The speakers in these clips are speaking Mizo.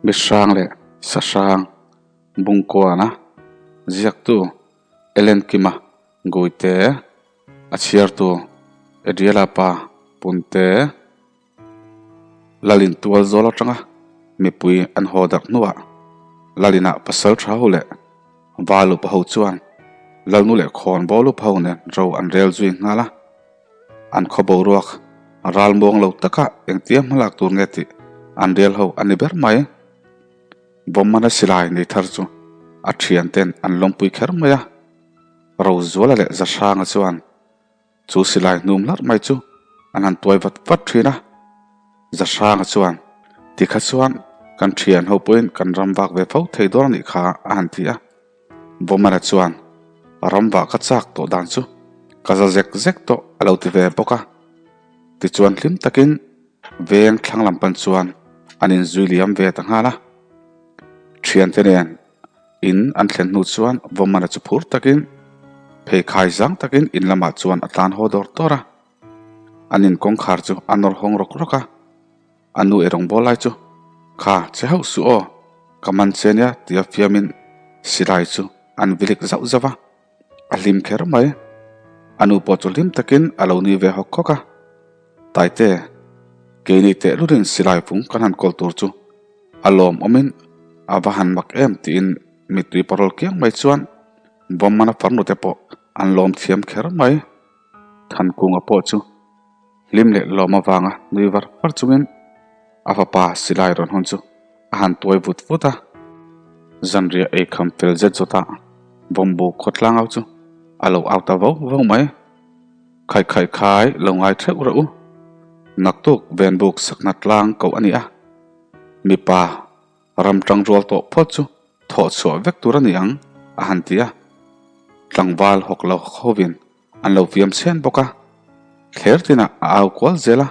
Mi hrang leh sa hrang Bungkuana ziaktu Ellen Kima Guite a chhiartu Adriela pa Punte Lalin tual zawl atanga mipui an haw darh hnuah Lalinah pasal tha ho leh Val upa ho chuan Lalnu leh Khawnbawl upa ho nen ro an rel zui nghal a. An khaw boruak a ral muang lo taka engtia hmalak tur nge tih an rel ho a ni ber mai. Bawmmana silai nei thar chu a thian ten an lawmpui kher mai a. Rozuala leh Zahranga chuan chu silai hnum hlarh mai chu an han tuai vat vat thin a. Zahranga chuan tikha chuan kan thian ho pawhin kan ram vak ve fo thei dawn a nih kha a han ti a. Bawmana chuan ram vah ka chak tawh dan chu ka za zek zek tawh a lo ti ve bawk a. Tichuan hlim takin veng thlang lam pan chuan an inzui liam ve ta nghal a. Thiante nen in an thlen hnu chuan Bawmana chu phur takin pheikhai zang takin in lamah chuan a tlan haw dawr dawr a. An in kawngkhar chu a nawr hawng rawk rawk a. A nu erawng bawl lai chu, Kha, che hauh suh aw, ka man che nia tia fiamin silai chu an vilik zauh zauh a, a hlim kher mai. A nu pawh chu hlim takin a lo nui ve hawk hawk a. Taite, keini tehlulin silai fung kan han kawl tur chu a lawm awmin a va han mak em tiin mittui parawl kiang mai chuan Bawmmana farnute pawh an lawm thiam kher mai. Thankunga pawh chu Hlim leh lawm avanga nui var var chungin a fapa silai rawn hawn chu a han tuai vut vut a. Zanriah ei kham fel zet zawtah bawmbu khawtlang au chu a lo au ta vo vo mai. Khai khai khai lo ngai theuh reuh u. Naktuk venbuk sakna tlang koh a ni a. Mipa ram tang rual tawh phawt chu thawh chhuah vek tur a ni ang a han ti a. Tlangval hawk lo hovin An lo fiam chhen bawk a, thler tinah a au kual zel a.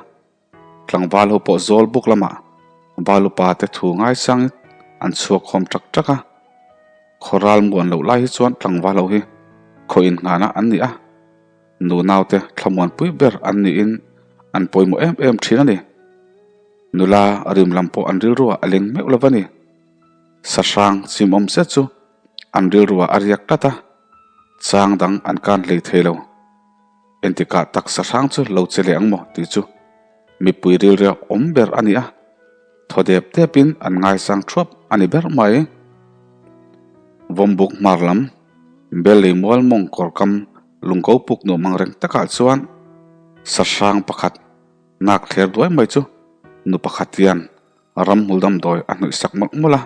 Tlangval ho pawh zawl buk lamah Valupa te thu ngaisangin an chhuak khawm tak tak a. Khawral muan loh lai hi chuan tlangval ho hi khaw innghahna an ni a, nunau te thlamuanpui ber an niin an pawimawh em em thin a ni. Nula rim lam pawh an rilruah a leng meuh lo va ni. Sahrang chimawm zet chu an rilruah a riak tlat a. Chang dang an kan hlei thei lo. Entikah taksa hrang chu lo che leh ang maw tih chu mipui rilria awm ber a ni a, thaw dep depin an ngaisang thuap a ni ber mai. Vawmbuk hmar lam Bellei mual mawng kawr kam lungko puk nuam ang reng takah chuan sahrang pakhat nak thler duai mai chu nu pakhat hian ramhmul damdawi a hnawih sak mawlh mawlh a.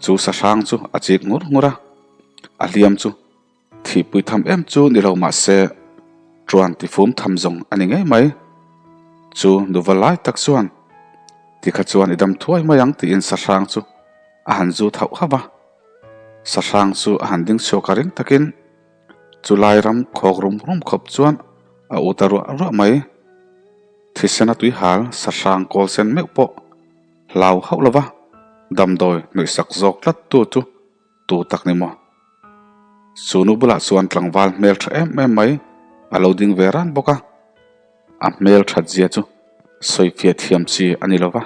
Chu sahrang chu a chik ngur ngur a, a hliam chu thihpui tham em chu ni lo mah se tuan tifum tham zawng a ni ngei mai. Chu nuva lai tak chuan tikha chuan i dam thuai mai ang tiin sahrang chu a han zu thauh hauh a. Sahrang chu a han ding chhuak a ring takin chu lai ram khawk rum rum khawp chuan a u ta ruah ruah mai. Thisena tuihal sahrang kawl sen meuh pawh Hlau hauh lova damdawi hnawihsak zawk tlat tu chu tu tak ni maw? Chu nu bulah chuan tlangval hmel tha em em mai a lo ding ve ran bawk a, a hmel that zia chu sawifiah thiam chi a ni lova,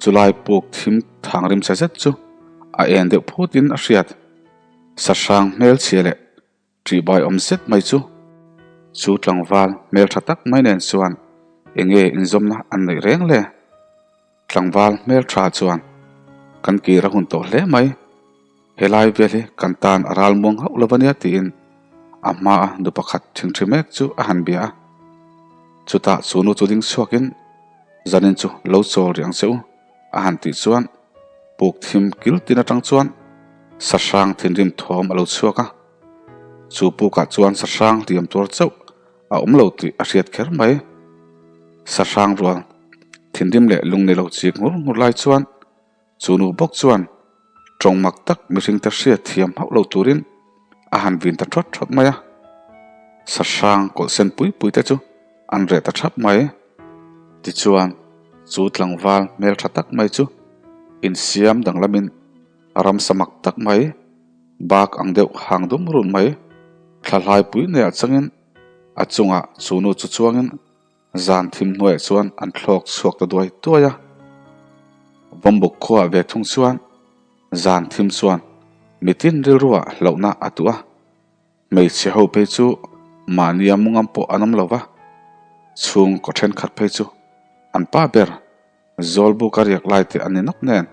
chulai puk thim thang rim chhe zet chu a en deuh phutin a hriat. Sahrang hmelchhia leh Ṭihbai awm zet mai chu. Chu tlangval hmelṭha tak mai nen chuan enge inzawmna an neih reng le? Tlangval hmelṭha chuan kan kir a hun tawh hle mai. Helai vel hi kan tan a ral muang hauh lo a nia tiin a hmaa nu pakhat ṭhingṭhi mek chu a han bia a. Chutah chu nu chu ding chhuakin zanin chu lo chawl rih ang che u a han tih chuan puk thim kil tin atang chuan sahrang thinrim thawm a lo chhuak a. Chu pukah chuan sahrang hliam tuar chauh a awm lo tih a hriat kher mai. Sahrang rual thinrim leh lung ni lo chik ngur ngur lai chuan chu nu bawk chuan tawng mak tak mihring te hriat thiam hauh lo turin a han vin ta thawt thawt mai a. Sahrang kawlh sen pui pui te chu an reh ta thap mai. Tichuan chu tlangval hmeltha tak mai chu insiam danglamin ramsa mak tak mai Bak ang deuh hang dum run mai. Thlahlai pui neiah changin a chungah chu nu chu chuangin zan thim hnuaiah chuan an thlawk chhuak ta duai duai a. Vawmbuk khuaah ve thung chuan zan thim chuan mitin rilruah hlauhna a tuh a. Hmeichhe ho phei chu mahnia mungam pawh an awm lo va, chhungkaw thenkhat phei chu an pa ber Zawlbuk a riak lai te an ni nawk nen.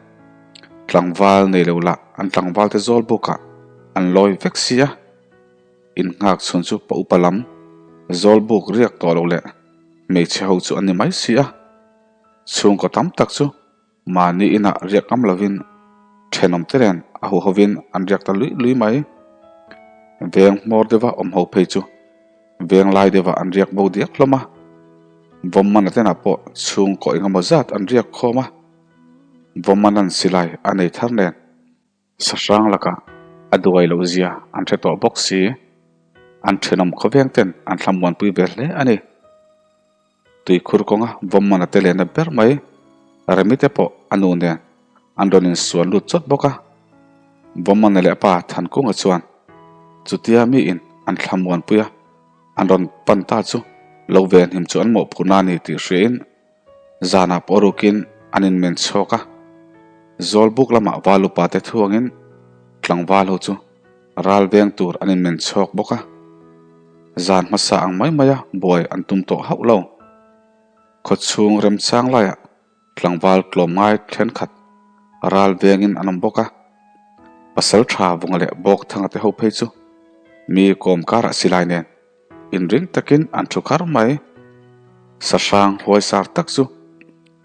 Tlangval nei lo lah an tlangval te Zawlbukah an lawi vek si a, innghak chhun chu pa upa lam Zawlbuk riak tawh lo leh hmeichhe ho chu an ni mai si a, chhungkaw tam tak chu Mahni inah riak ngam lovin thenawm te nen a huhovin an riak ta luih luih mai. Veng hmawr deuha awm ho phei chu veng lai deuhah an riak bo diak hlawm a. Vawmmana tenah pawh chhungkaw engemaw zat an riak khawm a. Vawmmana'n silai a nei thar nen. Sahrang lakah a duai loh zia an hre tawh bawk si. An thenawm khawveng ten an thlamuanpui ve hle a ni. Tuikhur kawnga vawmmana te lehna ber mai Remi te pawh a nu nen an rawn insuan lut chawt bawk a. Vawmmana leh a pa Thankunga chuan chutia miin an thlamuanpui a, an rawn pan ta chu lo venhim chu an mawhphurhna a ni tih hriain Zanah pawh rukin an inmen chhuak a, Zawlbuk lamah val upa te thuangin tlangval ho chu ral veng tur an inmen chhuak bawk a. Zan hmasa ang mai maia buai an tum tawh hauh lo. Khawchhung remchang laiah tlangval tlawmngai thenkhat ral vengin an awm bawk a. Pasal tha vunga leh Bawkthanga te ho phei chu mi kawm karah silai nen Inring takin an thu kar mai. Sahrang huaisar tak chu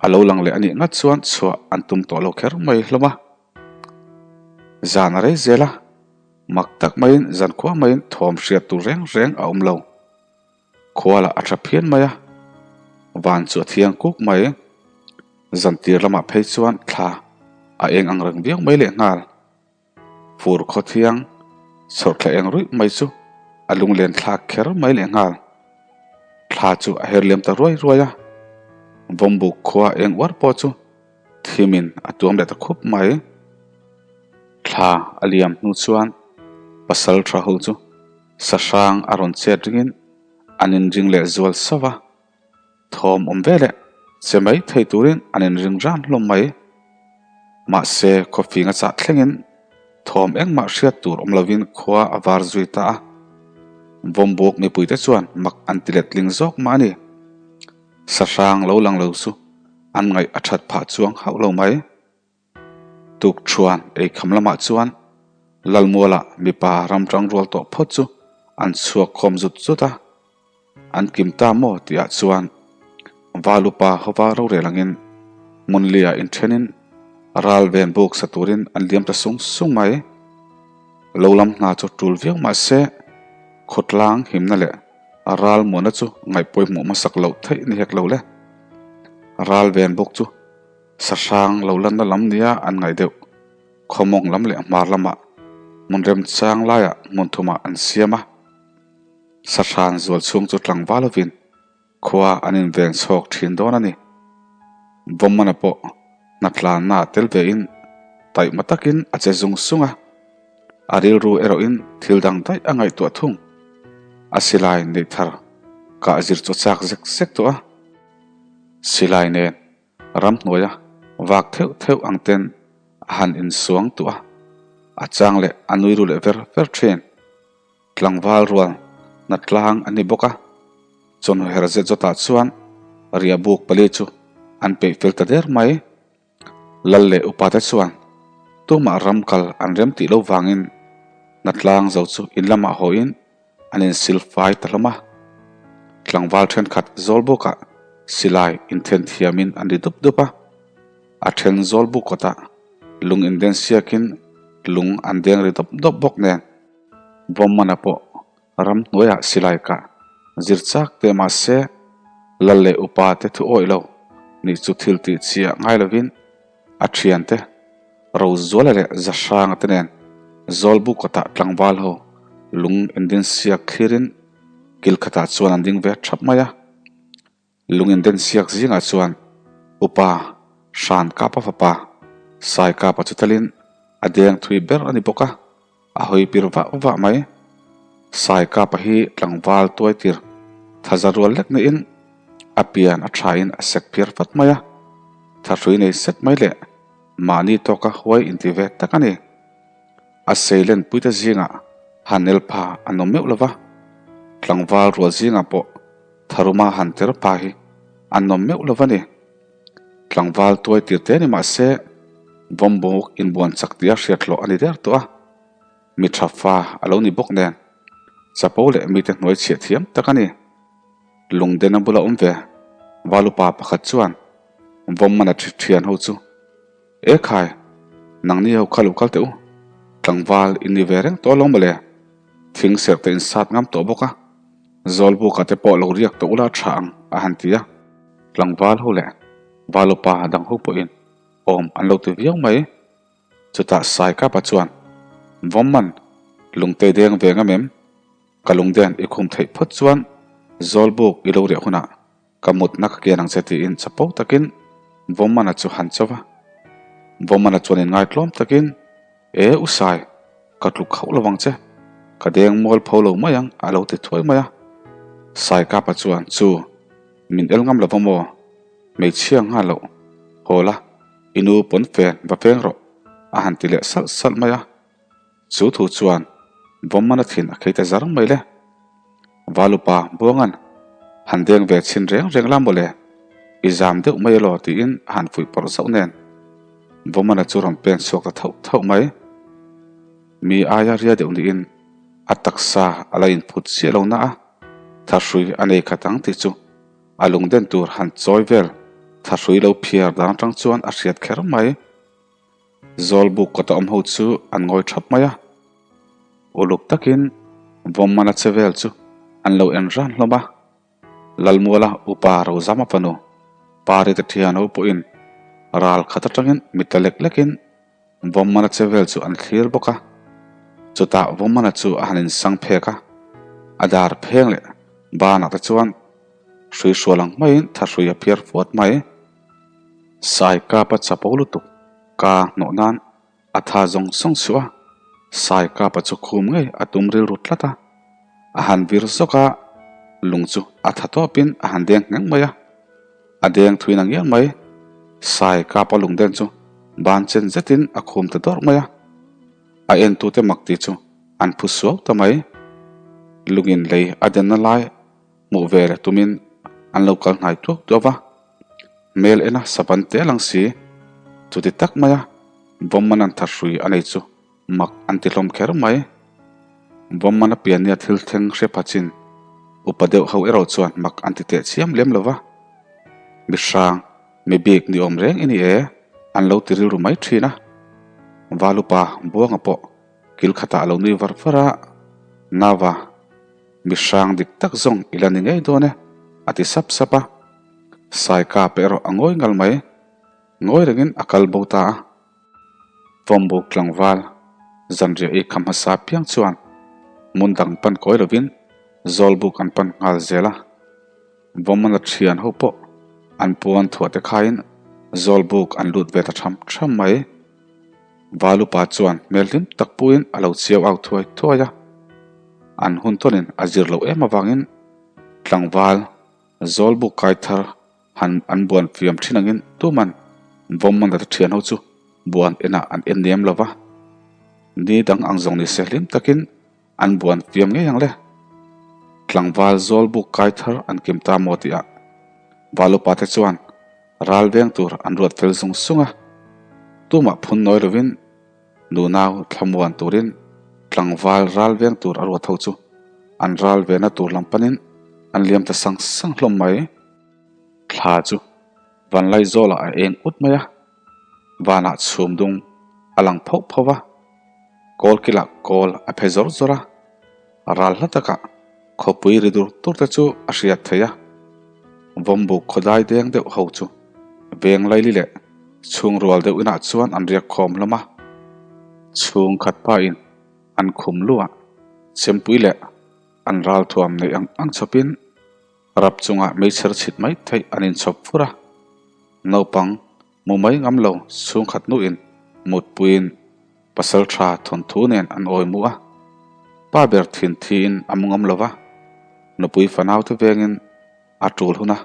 a lo lang leh a nih ngat chuan chhuah an tum tawh lo kher mai hlawm a. Zan a rei zel a, mak tak maiin zankhua maiin thawm hriat tur reng reng a awm lo. Khua lah a tha phian mai a, van chu a thiang kuk mai. Zantir lamah phei chuan thla a eng ang reng viau mai lehnghal. Fur khaw thiang chhawrh thla eng ruih mai chu a lunglen thlak kher mai leh nghal. Thla chu a her liam ta ruai ruai a, Vawmbuk khua eng uar pawh chu thimin a tuam leh ta khup mai. Thla a liam hnu chuan pasal tha ho chu sahrang a rawn chet ringin an inring leh zual sauh a. Thawm awm ve leh che mai thei turin an inring ran hlawm mai. Mahse, khawfing a chah thlengin thawm engmah hriat tur awm lovin khua a var zui ta a. Vawmbuk mipuite chuan mak an ti letling zawk mah a ni. Sahrang lo lang lo chu an ngaih a that phah chuang hauh lo mai. Tukṭhuan eikham lamah chuan Lalmuala mipa ramṭang rual tawh phawt chu an chhuak khawm zut zut a. An kim ta maw tihah chuan Valupa hova rorel angin Hmunlia inṭhenin ral ven buk sa turin an liam ta sung sung mai. Lo lam hna chu ṭul viau mah se khawtlang himna leh ral muanna chu ngaihpawihmawh hmasak loh theih ni hek lo le. Ral ven buk chu Sahrang lo lanna lam nia an ngaih deuh. Khawmawng lam leh hmar lamah hmun remchang laiah hmun thumah an siam a. Sahran zual chhung chu tlangval lovin khua an inven chhawk thin dawn a ni. Vawmmana pawh hnatlanna ah tel vein taihma takin a che zung sung a. A rilru erawhin thil dang daih a ngaihtuah thung. A silai neih thar kah zir chu a chak zek zek tawh a. Silai nen Ramhnuaia vak theuh theuh ang ten a han insuang tuah a, a chang leh a nui ru leh ver ver thin. Tlangval rual na tlang a ni bawk a, chawhnu her zet zawtah chuan riahbuk pali chu an peih fel ta der mai. Lal leh upa te chuan tumah ram kal an rem tih lo vangin Natlang zo chu in lamah hawiin An insil fai ta hlawm a, tlangval thenkhat zawl bawkah silai inthen thiamin an ri dup dup a, a then zawl buk kawtah lung inden siakin lung an deng ri dawp dawp bawk nen. Vawmmana pawh ramhnuaiah silai kah zir chak teh mah se lal leh upa te thu awih lo nih chu thil tih chiah ngai lovin a thiante Rozuala leh Zahranga te nen Zawlbuk kawtah tlangval ho lung indin siak thlirin kil khatah chuan an ding ve thap mai a. Lung inden siak zingah chuan Upa Hran Kapa fapa Sai Kapa chu telin a deng thui ber a ni bawk a. A hawi pir vah vah mai. Sai Kapa hi tlangval tuai tir thaza rual lek niin a pian a thain a sek phiar vat mai a. Thahrui nei set mai leh. Mahni tawka huai inti ve tak a ni. A seilen puite zingah han el pha an awm meuh lo va, tlangval rual zingah pawh tharuma han ter pha hi an awm meuh lo va ni. Tlangval tuai tir te ni mah se, vawmbuk inbuan chak tia hriat hlawh a ni der tawh a, mi tha fa a lo ni bawk nen, chapo leh mite hnuai chhiah thiam tak a ni. Lungdena bula awm ve Valupa pakhat chuan vawmmana thian ho chu, E khai, nangni ho kha lo kal teh u, tlangval in ni ve reng tawh alawm mawle, thing serh te in sat ngam tawh bawk a, Zawlbuka te pawh lo riak tawh ula tha ang a han ti a. Tlangval ho leh Valupa dang ho pawhin awm an lo ti viau mai. Chutah Saikapa chuan, Vawmman, lungtei deng ve ngam em? Ka lungden i khum theih phawt chuan Zawlbuk i lo riah hunah ka mutna ka kian ang che tiin chapo takin Vawmmana chu han cho va. Vawmmana chuan inngaitlawm takin, E u Sai, ka tluk hauh lo vang che, ka deng mual pho lo mai ang a lo ti thuai mai a. Saikapa chuan, Chu, min el ngam lo va maw? Hmeichhia nghal loh, haw la, i nu pawn fen va feng rawh a han ti leh salh salh mai a. Chu thu chuan Vawmmana thin a khei ta zar mai le. Valupa Buangan han deng ve chhin reng reng la mawle, i zam deuh mai elaw tiin a han fuih pawrh zauh nen Vawmmana chu rawn pen chhuak ta thauh thauh mai. Mi aia ria deuh niin a taksa a la inphut chiah lo na a, thahrui a nei khat ang tih chu a lungden tur han chawi vel thahrui lo phiar dan atang chuan a hriat kher mai. Zawlbuk kawta awm ho chu an ngawi thap mai a, uluk takin Vawmmana che vel chu an lo en ran hlawm a. Lalmuala upa Rozama fanu Parite thian ho pawhin ral khat atangin mi ta lek lekin Vawmmana che vel chu an thlir bawk a. Chutah Vawmmana chu a han insang phek a, a dar pheng leh banah te chuan hrui hrual ang maiin thahrui a phiar fuat mai. Sai kapa chapo lutuk ka hnawh nan a tha zawng zawng suh a, Sai kapa chu khum ngei a tum rilru tlat a, a han vir zawk a, lung chu a tha tawpin a han deng ngheng mai a, a deng thui na ngiang mai, Sai kapa lung den chu ban chen zetin a khum ta dawrh mai a, a entute mak tih chu an phu suau ta mai, lungin lei a denna lai hmuh ve leh tumin an lo kal hnai tuak tuak va. Hmel ena savan te lang si, chuti tak maia Vawmman an thahrui a nei chu mak an ti hlawm kher mai. Vawmman a pian nia thil thleng hre pha chin upa deuh ho erawh chuan mak an ti teh chiam lem lo va. Mi hrang, mi bik ni awm reng i ni e, an lo ti rilru mai thin a. Valupa Buanga pawh kil khatah a lo nui var var a, Nava, Mi hrang dik tak zawng i la ni ngei dawn e, a ti sap sap a. Saika pe erawh a ngawi ngal mai. Ngawi rengin a kal bo ta a. Vawmbuk tlangval zanriah i kha hmasa piang chuan hmun dang pan kawi lovin Zawlbuk an pan nghal zel a. Vawmana thian ho pawh an puan thuah te khaiin Zawlbuk an lut ve ta tham tham mai. Valupa chuan hmel hlim tak puiin a lo chiau au thuai thuai a. An hun tawnin a zir loh em avangin tlangval Zawlbuk kai thar han an buan fiam thin angin tuman Vawmmana te thian ho chu buan enah an en nem lo va. Ni dang ang zawng ni se hlim takin An buan fiam ngei ang le. Tlangval Zawlbuk kai thar an kim ta maw tihah Valupa te chuan ral veng tur an ruat fel zung sung a. Tumah phun nawi lovin nunau thlamuan turin tlangval ral veng tur a ruat ho chu an ral vena tur lam panin an liam ta sang sang hlawm mai. Thla chu Vanlaizawlah a eng ut mai a. Vanah chhum dung a lang phoh phoh va, kawl kilah kawl a phe zawr zawr a, ral hla takah khawpui ri dur tur te chu a hriat theih a. Vawmbuk khawdai deng deuh ho chu veng laili leh chhung rual deuh inah chuan an riak khawm hlawm a. Chhung khat pain an khum luah chempui leh an ral thuam neih ang ang chawpin Rap chungah meichher chhit mai theih an inchhawp fur a, naupang mu mai ngam lo chhungkhat nuin mutpuiin pasal tha thawnthu nen an awi mu a, pa ber thin thiin a mu ngam lo va, nupui fanaute vengin a tul huna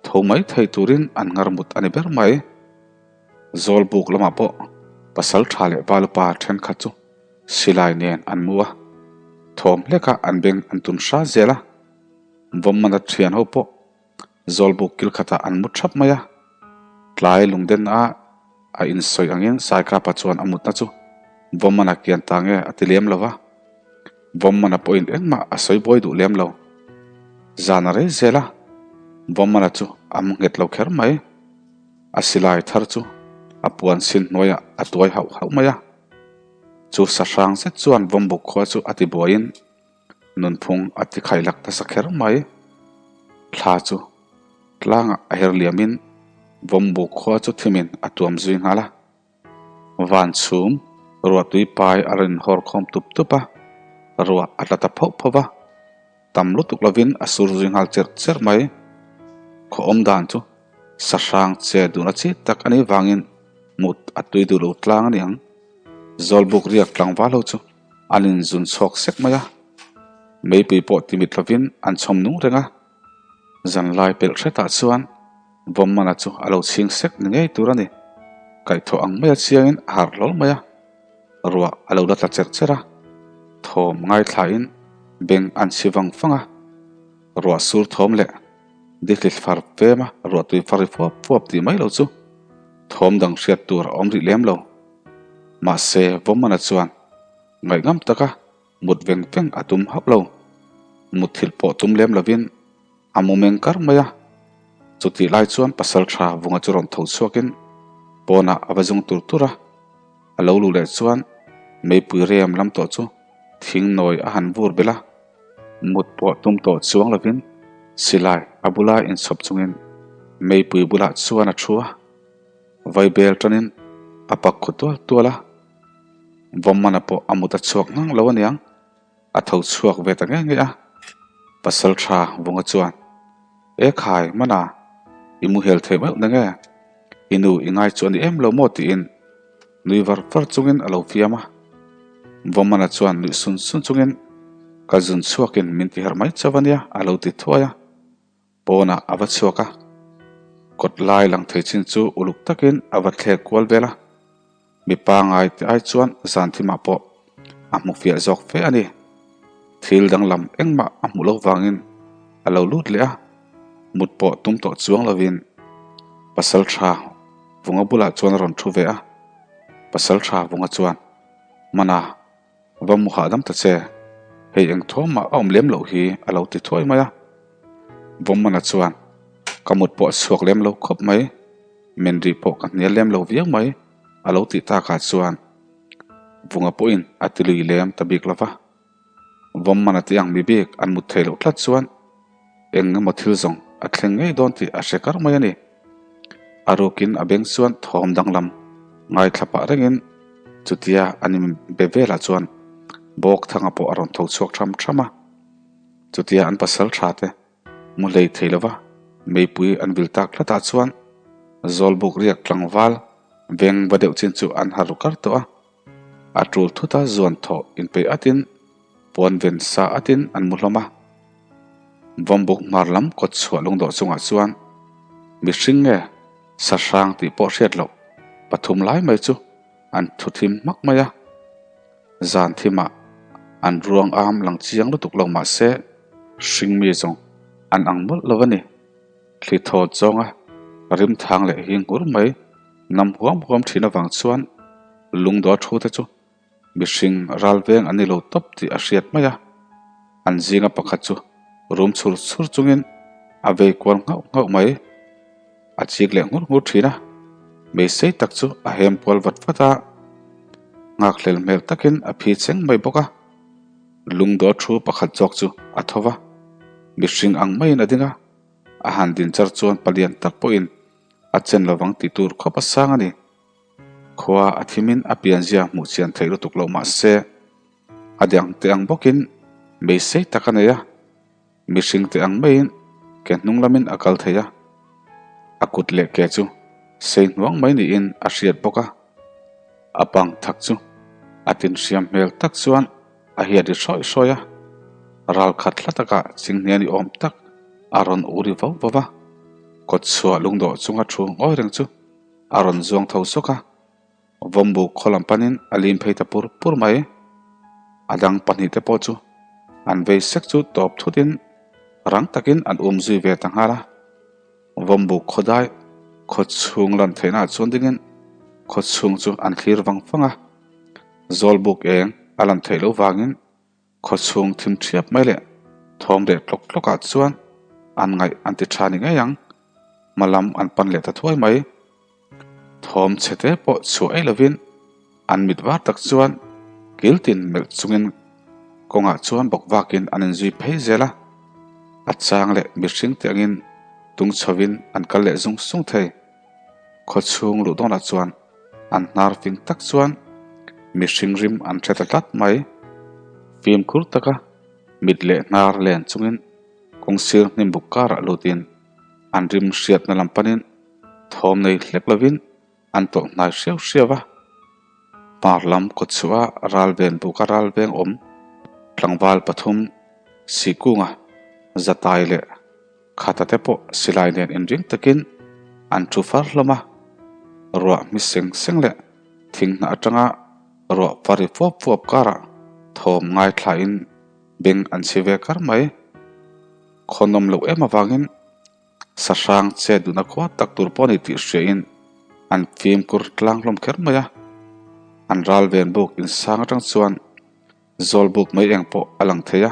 tho mai thei turin an ngar mut a ni ber mai. Zawlbuk lamah pawh pasal tha leh valupa thenkhat chu silai nen an mu a, thawm hlekah an beng an tun hra zel a. Vawmmana thian ho pawh Zawlbuk kil khatah an mu thap mai a, tlai lungden a a insawi angin Saikapa chuan a mutna chu Vawmmana kian ta nge a ti lem lo va, Vawmmana pawhin engmah a sawi buai duh lem lo. Zan a rei zel a, Vawmmana chu a mu nghet lo kher mai. A silai thar chu a puan sin hnuaiah a tuai hauh hauh mai a, chu sahrang zet chuan Vawmbuk khua chu a ti buaiin Nunphung a ti khailak nasa kher mai. Thla chu tlangah a her liamin Vawmbuk khua chu thimin a tuam zui nghal a. Van chhum ruahtui pai a rawn inhawr khawm tup tup a, ruah a tla ta phauh phauh va. Tam lutuk lovin a sur zui nghal cherh cherh mai. Khaw awm dan chu sahrang che duhna chi tak a nih vangin mut a tui duh lo tlang a ni ang. Zawlbuk riak tlangval ho chu An inzun chhuak sek mai a, meipui pawh timit lovin an chhawm nung reng a. Zanlai pelh hretah chuan Vawmmana chu a lo chhing sek ni ngei tur a ni. Kaihthawh ang maia chiangin a harh hlawl mai a, ruah a lo la tla cherh cherh a, thawm ngaithlain beng an chhi vang vang a. Ruah sur thawm leh dihli far fema ruahtui far ri fuap fuap tih mai lo chu thawm dang hriat tur a awm rih lem lo. Mahse, Vawmmana chuan ngaihngam taka mut veng veng a tum hauh lo. Mutthilh pawh tum lem lovin a mu meng kar mai a. Chutih lai chuan pasal tha Vunga chu rawn tho chhuakin pawnah a va zung tur tur a. A lo luh leh chuan meipui rem lam tawh chu thing nawi a han vur belh a. Mut pawh tum tawh chuang lovin silai a bula inchhawp chungin meipui bulah chuan a thu a. Vaibel tanin a pak khaw tual tual a, Vawmmana pawh a mut a chhuak ngang lo aniang, a tho chhuak ve ta ngei ngei a. Pasal tha Vunga chuan, E khai, Mana, i muhel thei meuh na nge? I nu i ngai chu a ni em lo maw? tiin nui var var chungin a lo fiam a. Vawmmana chuan nuih sun sun chungin, Ka zun chhuakin min ti harh mai chauh ania, a lo ti thuai a. Pawnah a va chhuak a, kawt lai lang thei chin chu uluk takin a va thlek kual vel a, mi pangai te ai chuan zan thimah pawh a hmu fiah zawk fe a ni. Thil danglam engmah a hmuh loh vangin a lo lut leh a, mut pawh tum tawh chuang lovin pasal tha Vunga bulah chuan a rawn thu ve a, pasal tha Vunga chuan, Mana. Va mu hahdam ta che, hei eng thawmah a awm lem loh hi a lo ti thuai mai a. Vawmmana chuan, Ka mut pawh a chhuak lem lo khawp mai, men rih pawh ka hnial lem lo viau mai a lo tih takah chuan Vunga pawhin a ti lui lem ta bik lo va. Vawmmana tih ang mi bik an mut theih loh tlat chuan eng emaw thil zawng a thleng ngei dawn tih a hre kar mai a ni. A rukin a beng chuan thawm danglam ngaithla pah rengin chutia an inbe velah chuan Bawkthanga pawh a rawn tho chhuak tham tham a. Chutia an pasal tha te mu hlei thei lova meipui an vil tak tlatah chuan Zawlbuk riak tlangval veng va deuh chin chu an ha ru kar tawh a. A tul thut a zuan thawh inpeih atin puan ven sa atin an mu hlawm a. Vawmbuk hmar lam kawt chhuah lungdawh chungah chuan mihring nge sahrang tih pawh hriat loh pathum lai mai chu an thu thim hmak mai a. Zan thimah an ruang am lang chiang lutuk lo mah se hringmi zawng an ang mawlh lo a ni. Thli thawt zawnga rim thang leh hi nghur mai nam huam huam thin avang chuan lungdawh thu te chu Mihring ral veng an ni lo tawp tih a hriat mai a, an zinga pakhat chu rum chhur chhur chungin a vei kual nghauh nghauh mai. A chik leh nghur nghur thin a, meisei tak chu a hem kual vat vat a, nghakhlel hmel takin a phi cheng mai bawk a. Lungdawh thu pakhat zawk chu a tho va, mihring ang maiin a ding a, a han din char chuan palian tak pawhin a chen lovang tih tur khawp a sang a ni. Khua a thimin a pianzia hmuh chian theih lutuk loh mah se, a dang te ang bawkin beisei tak a nei a, mihring te ang maiin ke hnung lamin a kal thei a, a kut leh ke chu sei hnuang mai niin a hriat bawk a, a pang thak chu a tinhriam hmel tak chuan a hiat ri hrawih hrawih a, ral khat hla takah chinghne ni awm tak a rawn u ri vau vau a, kawtchhuah lungdawh chunga thu ngawi reng chu. A rawn zuang tho sawk a, Vawmbuk khaw lam panin a lim phei ta pur pur mai. A dang pahnihte pawh chu an vei sek chu tawp thutin rang takin an um zui ve ta nghal a. Vawmbuk khaw dai khaw chhung lan theihnaah chuan dingin khaw chhung chu an thlir vang vang a. Zawlbuk eng a lan theih loh vangin Khaw chhung thim thiap mai leh thawm reh tlawk tlawk ah chuan an ngaih an ti tha ni ngei ang. Hma lam an pan leh ta thuai mai. Thawm chhe te pawh chhuah ei lovin an mit var tak chuan kil tin melh chungin kawngah chuan bawk vakin an inzui phei zel a. A chang leh mihring te angin tung chhovin an kal leh zung sung thei. Khaw chhung luh dawnah chuan An hnar fing tak chuan mihring rim an hre ta tlat mai. Fimkhur taka mit leh hnar len chungin kawngsir hnim buk karah lutin an rim hriatna lam panin thawm nei hlek lovin an tawlh hnai hriau hriau a. Hmar lam kawtchhuah a ral ven buka ral veng awm tlangval pathum Sihkunga Zatai leh Khata te pawh silai nen inring takin an thu far hlawm a, ruah hmi seng seng leh thing hnah atanga ruah fari fuap fuap karah thawm ngaithlain beng an chhi ve kar mai. Khawnawm loh em avangin sahrang che duhna khua tak tur pawh a ni tih hriain an fimkhur tlang hlawm kher mai a, an ral ven buk insang atang chuan Zawlbuk mai eng pawh a lang thei a,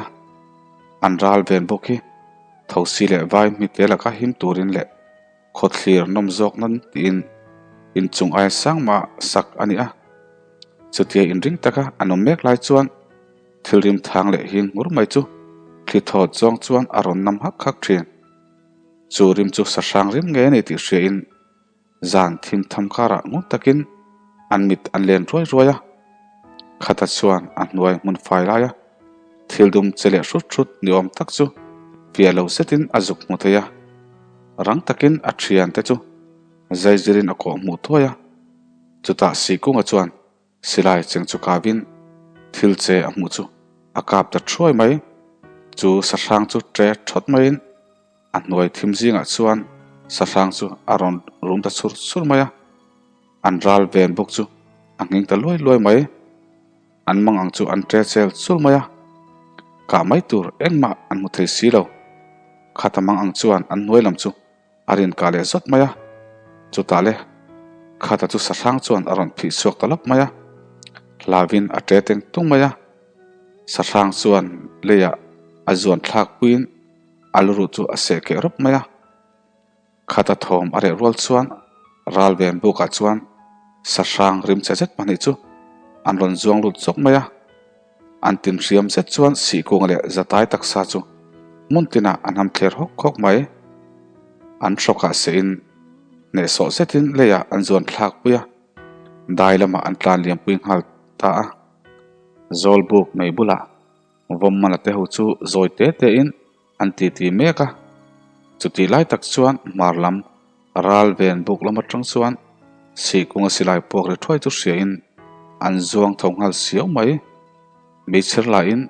an ral ven bawk hi thosi leh vai hmite laka him turin leh khawthlir nawm zawk nan tiin inchung aia sang mah sak a ni a. Chutia inring taka an awm mek lai chuan thil rim thang leh hing hmur mai chu thli thawt zawng chuan a rawn nam hak hak thin. Chu rim chu sahrang rim ngei a ni tih hriain Zan thim tham karah ngun takin an mit an len ruai ruai a, khata chuan a hnuai hmun fai laia thil dum che leh hrut hrut ni awm tak chu fiah lo zetin a zuk hmu thei a. Rang takin a thiante chu zaizirin a kawh hmuh thuai a, chutah Sihkunga chuan silai cheng chu kavin thil che a hmuh chu a kap ta thuai mai. Chu sahrang chu tre thawt maiin A hnuai thim zingah chuan sahrang chu a rawn rum ta chhur chhur mai a, an ral ven bawk chu a nghing ta luai luai mai. An mang ang chu an ṭe chel chul mai a, kah mai tur engmah an hmu thei si lo. Khata mang ang chuan an hnuai lam chu a rin kah leh zawt mai a, chutah le khata chu sahrang chuan a rawn phih chhuak ta lawp mai a, hlauin a ṭe teng tung mai a. Sahrang chuan leiah a zuan thlak puiin A luruh chu a seh keh rawp mai a, khata thawm a reh rual chuan ral ven bukah chuan sahrang rim che zet pahnih chu an rawn zuang lut zawk mai a. An tin hriam zet chuan sihkung leh zatai taksa chu hmun tinah an ham thler hawk hawk mai. An hrawkah sehin hnehsawh zetin leiah an zuan thlak pui a, dai lamah an tlan liampui nghal ta a. Zawlbuk mei bulah Vawmmana te ho chu zawi te te in an ti ti mek a, chutih lai tak chuan hmar lam ral ven buk lam atang chuan Sihkunga silai puak ri thuai chu hria in an zuang tho nghal siau mai. Meichher lah in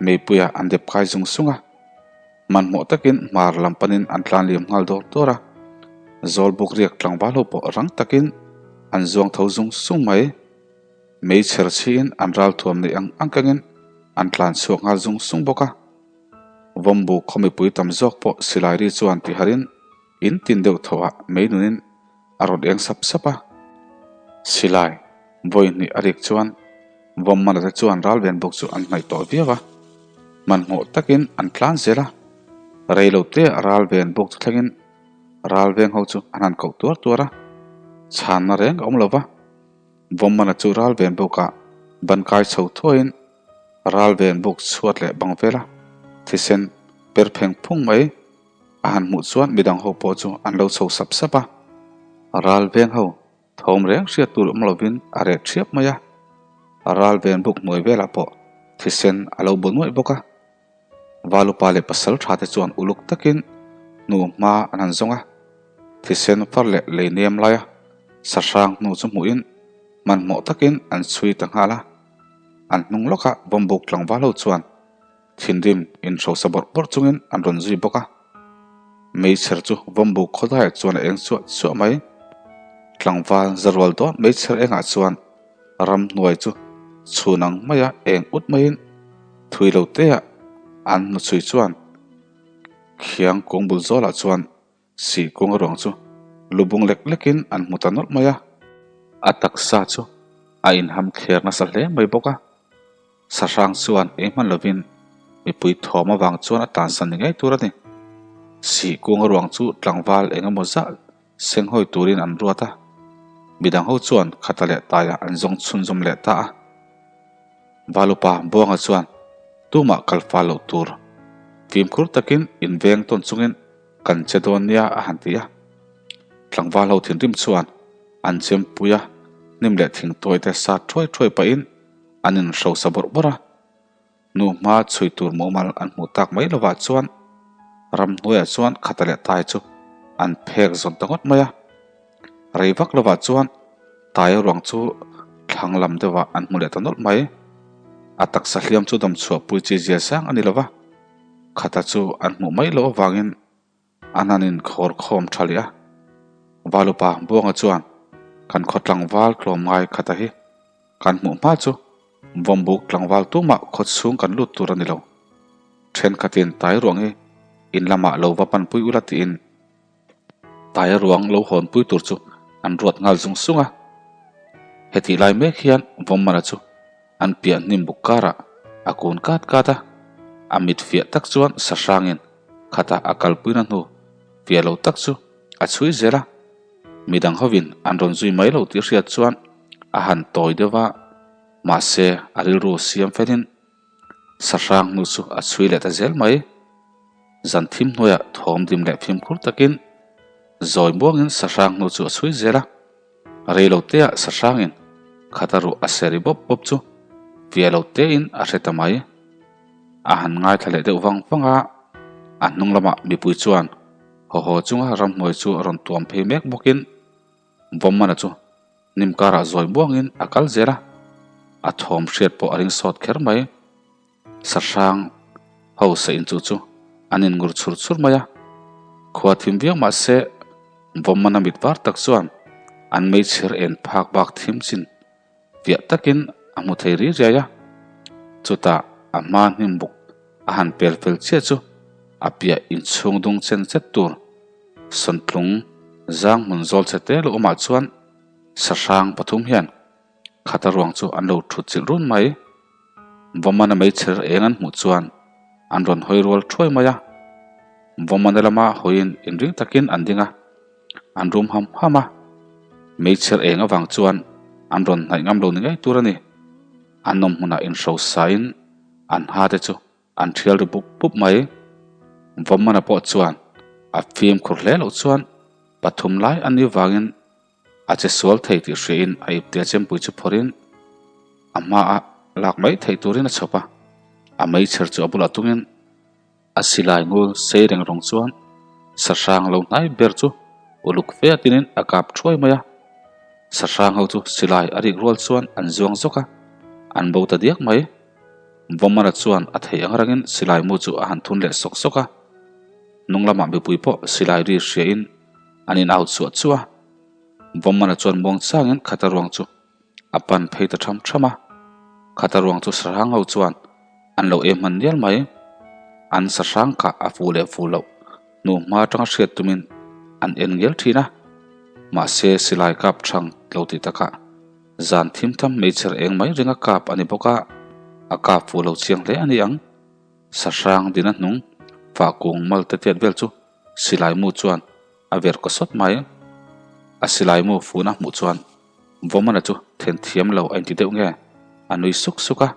meipuiah an dep kai zung sung a, hmanhmawh takin hmar lam panin an tlan liam nghal dawr dawr a, Zawlbuk riak tlangval ho pawh rang takin an zuang tho zung sung mai. Meichher chhiin an ralthuam neih ang ang kangin an tlan chhuak nghal zung sung bawk a. Vawmbu khaw mipui tam zawk pawh silai ri chuan ti harin in tin deuh thawhah mei nunin a rawn eng sap sap a. Silai vawi hnih a rik chuan Vawmmana te chuan ralven bawk chu an hnaih tawh viau a. Hmanhmawh takin an tlan zel a. Rei lo te a ralven bawk chu thlengin ralveng ho chu an han koh tuar tuar a. Chhanna reng a awm lo va. Vawmmana chu ral ven bukah ban kai chho thuaiin ral ven buk chhuat leh bang vela thisen per pheng phung mai a han hmuh chuan midang ho pawh chu an lo chho sap sap a. Ral veng ho thawm reng hriat tur awm lovin a reh thiap mai a, ral ven buk hnuai velah pawh thisen a lo bu nuaih bawk a. Valupa leh pasal tha te chuan uluk takin hnu hma an han zawng a, thisen far leh lei nem laia sahrang hnu chu hmuhin hmanhmawh takin an chhui ta nghal a. An hnung lawkah bawmbuk tlangval ho chuan thinrim inhrosa bawrh bawrh chungin an rawn zui bawk a. Meichher chu bawmbuk khawdaiah chuan a eng chuah chuah mai. Tlangval zarual dawn meichher engah chuan ramhnuai chu chhun ang maia eng ut maiin thui lo teah an hnuchhui chuan khiang kung bul zawlah chuan sih kung a ruang chu lubung lek lekin an hmu ta nawlh mai a. A taksa chu a inham thler nasa hle mai bawk a. Sahrang chuan eng hman lovin mipui thawm avang chuan a tansan ni ngei tur a ni. Sih kung a ruang chu tlangval eng emaw zah senghawi turin an ruat a, midang ho chuan khata leh taiah an zawng chhunzawm leh ta a. Valupa Buanga chuan tumah kal fal loh tur fimkhur takin inveng tawn chungin kan che dawn nia a han ti a. Tlangval ho thinrim chuan an chempui a, hnim leh thingtuai te sat thuai thuai pahin an inhrosa bawrh bawrh a. Nu hma chhui tur mumal an hmuh tak mai lovah chuan ramhnuaiah chuan khata leh tai chu an phek zawn ta ngawt mai a. Rei vak lovah chuan tai ruang chu thlang lam deuhah an hmu leh ta nawlh mai. A taksa hliam chu dam chhuahpui chi zia sang a ni lova, khata chu an hmuh mai loh avangin An han inkhawr khawm tha leh a, Valupa Buanga chuan kan khaw tlangval tlawmngai khata hi kan hmuh hma chu Vawmbuk tlangval tumah khaw chhung kan lut tur a ni lo. Thenkhatin tai ruang hi in lamah lo va panpui ula tiin tai ruang lo hawnpui tur chu an ruat nghal zung zung a. Hetih lai mek hian Vawmmana chu An piah hnim buk karah a kun kat kat a, a mit fiah tak chuan sahrangin khatah a kalpuina hnu fiah lo tak chu a chhui zel a. Midang hovin an rawn zui mai lo tih hriat chuan a han tawi deuh a, mahse a rilru siam felin sahrang hnu chu a chhui leh ta zel mai. Zan thim hnuaiah thawm dim leh fimkhur takin zawi muangin sahrang hnu chu a chhui zel a. Rei lo teah sahrangin khata ruh a seri bawp bawp chu fiah lo tein a hre ta mai. A han ngaithla leh deuh vang vang a, a hnung lamah mipui chuan haw haw chunga ramhnuai chu a rawn tuam phei mek bawkin Vawmmana chu hnim karah zawi muangin a kal zel a, a thawm hriat pawh a ring sawt kher mai. Sahrang ho sa inchuh chu an inngur chhur chhur mai a, khua thim viau mah se Vawmmana mit var tak chuan an meichher en phak bak thim chin fiah takin a hmu thei ri riai a. Chutah a hma hnim buk a han pel fel chiah chu a piah inchhung dung chen zet tur sawntlung zang hmun zawl chhe te lo awmah chuan sahrang pathum hian Khata ruang chu an lo thut chilh run mai. Vawmana meichher eng an hmuh chuan an rawn hawi rual thuai mai a. Vawmana lama hawiin inring takin an ding a, an rum ham ham a. Meichher eng avang chuan an rawn hnaih ngam lo ni ngei tur a ni. An awm hmunah inhrosain an ha te chu an thial ri bup bup mai. Vawmana pawh chuan a fimkhur hle loh chuan pathum lai a nih vangin A che sual thei tih hriain a ipte chempui chu phawrhin a hmaah lak mai theih turin a chhawp a, a meichher chu a bulah tungin a silai ngul sei reng rawng chuan sahrang lo hnai ber chu uluk fe a tinin a kap thuai mai a. Sahrang ho chu silai a rik rual chuan an zuang zawk a, an bo ta diak mai. Vawmara chuan a theih ang rangin silai mu chu a han thun leh sawk sawk a, hnung lamah mipui pawh silai ri hriain An in out suah chu a, Vawmmana chuan muang changin Khata ruang chu a pan phei ta tham tham a. Khata ruang chu sahrang ho chuan an lo em hman nial mai. An sahrang kha a fu leh fu loh hnu hma atanga hriat tumin an en ngel thin a. Mahse silai kap thang lo tih takah zan thim tham hmeichher eng mai ringa kap a ni bawk a, a kap fu lo chiang hle a ni ang. Sahrang dina hnung fah kung mal te tiat vel chu Silai mu chuan a ver kaw sawt mai. A silai mu fun a hmuh chuan Vawmana chu then thiam lo a inti deuh nge a nui suk suk a.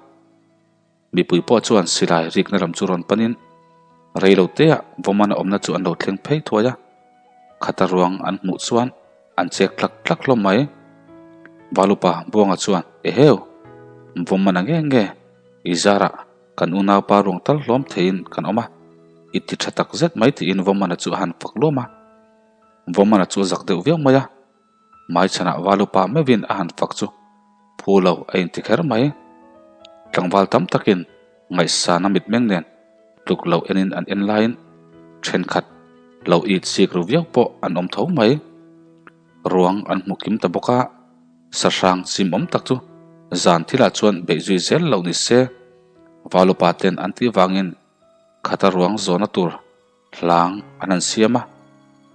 Mipui pawh chuan silai rikna lam chu rawn panin rei lo teah Vawmana awmna chu an lo thleng phei thuai a. Khata ruang an hmuh chuan an chek tlak tlak hlawm mai. Valupa Buanga chuan, Eheu! Vawmana nge nge i zarah Kan unaupa ruang tal hlawm theiin kan awm a, i ti tha tak zet mai tiin Vawmana chu a han fak luam a. Vawmana chu a zak deuh viau mai a, Maichhanah Valupa meuhin a han fak chu phu lo a inti kher mai. Tlangval tam takin ngaihsana mitmeng nen tluk lo enin an en laiin thenkhat lo it sik ru viau pawh an awm tho mai. Ruang an hmu kim ta bawk a, sahrang chimawm tak chu zan thilah chuan beih zui zel loh ni se, Valupa ten an tih vangin khata ruang zawhna tur hlang an han siam a,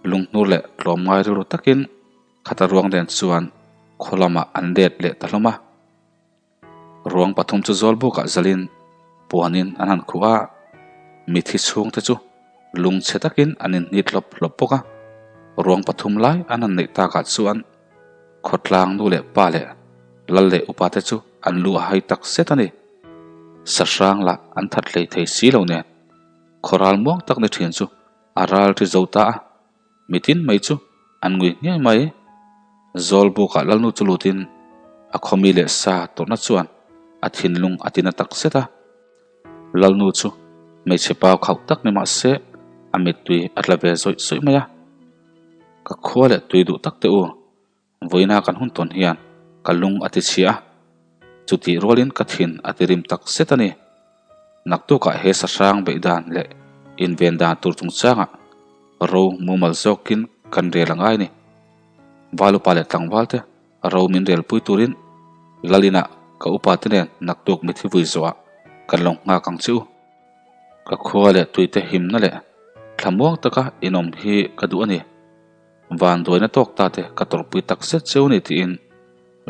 lunghnur leh tlawmngai rilru takin khata ruang nen chuan khaw lamah an let leh ta hlawm a. Ruang pathum chu zawlbukah zalin puanin an han khuh a, mithi chhungte chu lungchhe takin an inhnit hlawp hlawp bawk a. Ruang pathum lai an han neih takah chuan khawtlang nu leh pa leh lal leh upa te chu an lu a hai tak zet a ni. Sahrang lah an that hlei thei si lo nen khawral muang tak ni thin chu a ral ri zo ta a. Mitin mai chu an ngui ngei mai. Zawlbukah Lalnu chu lutin a khawmi leh sa tawrhna chuan a thinlung a tina tak zet a. Lalnu chu hmeichhe pau khauh tak ni mah se a mittui a tla ve zawih zawih mai a. Ka khua leh tui duh tak teh u, Vawiina kan hun tawn hian ka lung a ti chhia a, chutih rualin ka thin a ti rim tak zet a ni. Naktukah he sahrang beih dan leh inven dan tur chungchangah ro mumal zawkin kan rel a ngai a ni. Valupa leh tlangval te ro min relpui turin Lalinah ka upa te nen naktuk mithi vui zawhah kan lo nghak ang che u. Ka khua leh tuite himna leh thlamuang taka inawm hi ka duh a ni. Vanduaina tawk ta te ka tawrhpui tak zet cheu ni tiin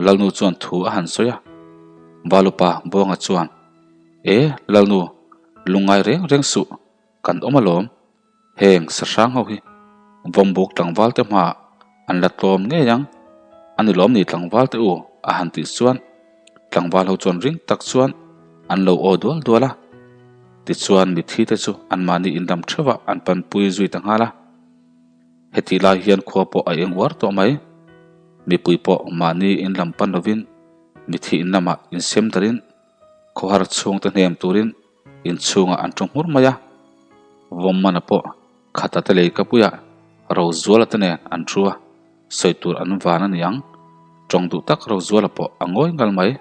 Lalnu chuan thu a han sawi a. Valupa Buanga chuan, E, Lalnu, lungngai reng reng suh, kan awm alawm. Heng sahrang ho hi Vawmbuk tlangval te hmaah an la tlawm ngei ang, a ni lawm ni tlangval te u a han tih chuan tlangval ho chuan ring tak chuan an lo aw dual dual a. Tichuan mithi te chu anmahni inlam theuhah an panpui zui ta nghal a. Hetih lai hian khua pawh a eng uar tawh mai. Mipui pawh mahni in lam pan lovin mithi in lamah insem darin khawhar chhungte hnem turin inchhungah an thu hmur mai a. Vawmmana pawh khata te lei kapuiah Rozuala te nen an thu a, sawi tur an van a ni ang. Tawng duh tak Rozuala pawh a ngawi ngal mai.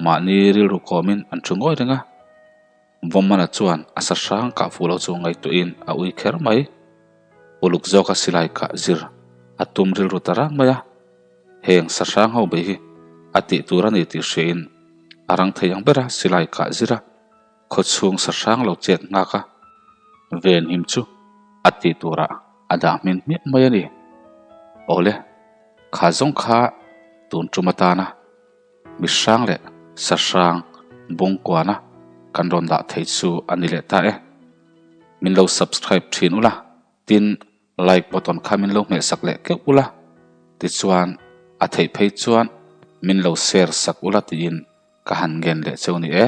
Mahni rilru kawmin an thu ngawi reng a. Vawmmana chuan a sa hrang kah fuh lo chu ngaihtuahin a ui kher mai. Uluk zawka silai kah zir a tum rilru ta rang mai a. Heng sa hrang ho bei hi a tih tur a ni tih hriain a rang thei ang bera silai kah zir a, khawchhung sa hrang lo chet nghak a, venhim chu a tih turah a dah hmin hmiah mai a ni. Awle, kha zawng kha tun tum atana. Mi hrang leh sa hrang bungkuana kan rawn dah thei chu a ni leh ta e. Min lo subscribe thin ula, tin like button kha min lo hmeh sak leh keuh ula, tichuan a theih phei chuan min lo share sak ula tiin ka han ngen leh cheu ni e.